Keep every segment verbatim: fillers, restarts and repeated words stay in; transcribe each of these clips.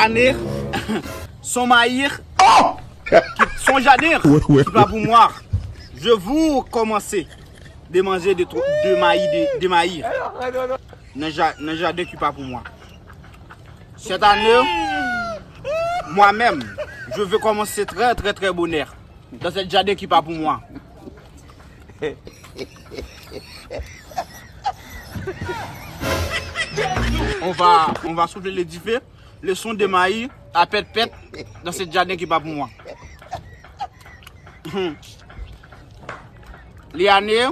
Année, son maï, qui- son jardin, qui pas pour moi. Je vous commencer de manger de, tro- de maï, de, de maï. Nan ja- nan jaden ki pa pou mwen. Cette année, moi-même, je vais commencer très, très, très bonheur dans cette jardin qui pas pour moi. On va, on va souffler le dife, le son de maï, a pèt pèt, dans cette jardin qui pas pour moi. Li ane,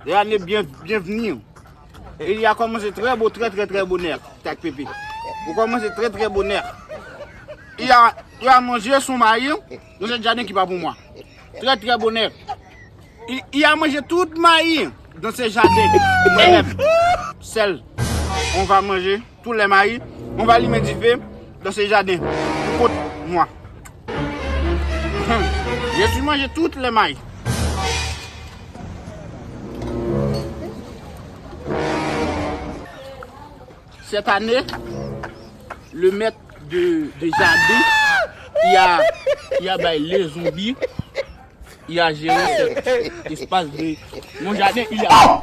li ane byen, byenvni. E li a kòmanse trè bo, trè, trè, trè bonè, tak pepe. Ou kòmanse trè, trè bonè. Il a, il a mangé son maï dans un jardin qui pas pour moi. Très, très bonheur. Il, il a mangé tout maï dans ce jardin. Moi-même, seul, on va manger tous les maïs. On va allumer du feu dans ce jardin. Écoute-moi. Je suis mangé toutes les mailles. Cette année, le maître de, de jardin, il a, il a bail les zombies, il a géré cet espace de mon jardin, il a.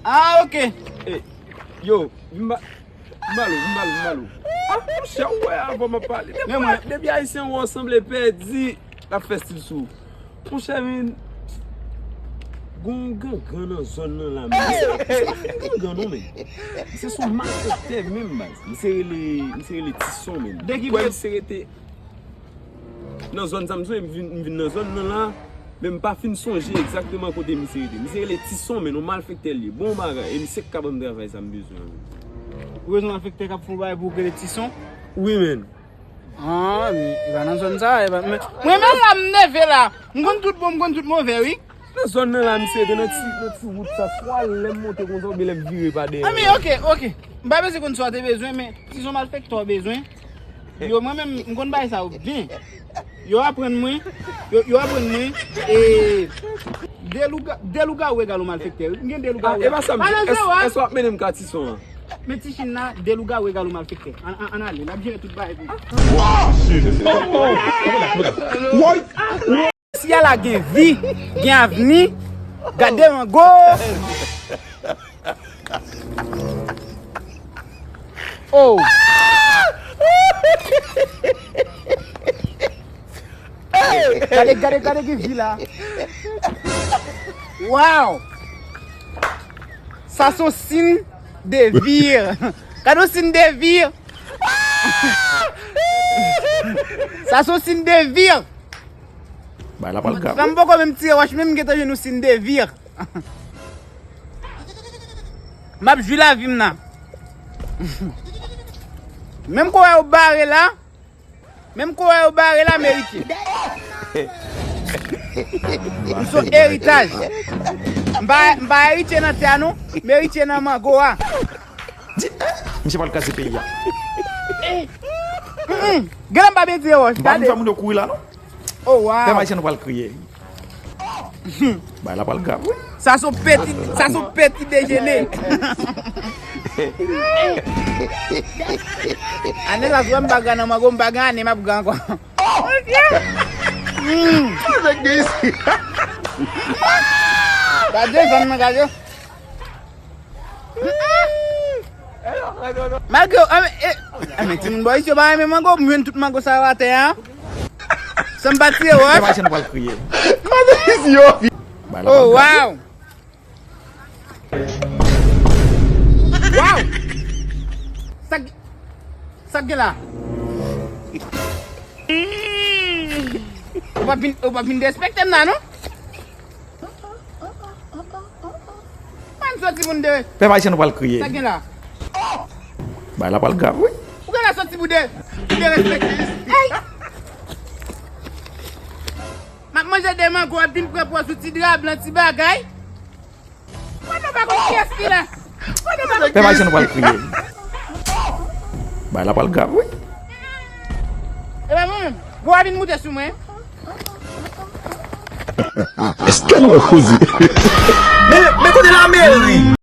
Ah, ok. Eh, yo, vin ba, vin ba lo, vin ba lo, vin ba lo. Ah, monchè, ou wè avan m ap pale. Depi, depi ayisyen wè w sanble pèdi, l ap fè stil sou ou. Monchè, men, gon gangan nan zòn nan la, men. Se pa, se pa yon gangan, non, men. Se yon malfektè, menm, baz. Misye rele, misye rele Tison, men. De ki bò? Misye rete nan zòn sa m sou, m vin, m vin nan zòn nan la, men m pa fin sonje egzakteman kote misye rete. Misye rele Tison, men yon malfektè li ye. Bon bagay, e misye k ka ban m travay sa m bezwen an. Ou bezwen malfektè k ap fè yon bagay pou w k rele Tison? Wi, men. Ah, men, e pa nan zòn sa, e pa, men, mwen menm la, m neve la. M konn tout bon, m konn tout move, wi. Nan zòn nan la, misye rete nan ti, nan ti wout sa, swa lè m monte konsa, oubyen lè m vire pa dèyè. Ah, men, ok, ok. M pa bezwen konn sa w te bezwen, men si se yon malfektè w bezwen, yo, mwen menm, m konn bagay sa yo byen. Yo aprann mwen, yo, yo aprann mwen, e, de louga-, de lougawou egal yon malfektè, wi. M gen de lougawou. Ah, e pa sa m di. Èske w ap mennen m ka Tison an? Men ti chin la, de lougawou egal yon malfektè. Ann, ann, ann ale, n ap jere tout bagay pou ou. Mesye a la gen vi, gen avni, gade mango. Oh. Gade, gade, gade ki vi la. Wow. Sa se yon siy de vi. Gade yon siy de vi. Sa se yon siy de vi. Bay la pral grav. Sa m poko menm tire wòch, menm m gentan jwenn yon siy de vi. M ap jwi lavi m nan. Menm kourè yo bare la, menm kourè yo bare la, m eritye. M se yon eritaj. M pa, m pa eritye nan tè a, non. M eritye nan mango a. Di, eh, misye pral kraze peyi a. Mm-mm. Genlè m pa byen tire wòch, gade. M pa vin fè moun yo kouri la, non. Oh, wow. Pèp ayisyen nou pral kriye. Bay la pral grav, wi. Sa se yon peti, sa se yon peti dejene. Ane sa, si w wè m pa gran nan mango, m pa gen ane m ap gran ankò. Mm. Gade zòn nan, gade. Malgre, a, men, e, a, men, timoun bò isi yo pa renmen mango, m jwenn tout mango sa yo atè a. San m pa tire wòch. Bay la pral grav, wi. Oh, wow. Wow. Sa k, sa k gen la? Ou pa vin, ou pa vin derespekte m la, non? Mwen soti moun de. Pèp ayisyen nou pral kriye. Sa gen la? Bay la pral grav, wi. Ou gen la soti moun de. Derespekte. Hey! M ap manje de mango, w ap vin pran pòz ou ti dra blan, ti bagay. Mwen nou pa konn kiyès ki la. Mwen nou pa konn. Pèp ayisyen nou pral kriye. Bay la pral grav, wi. E pa mwen menm. Gwo a vin moute sou mwen. Èske nou wè koze? Men, men kote lameri?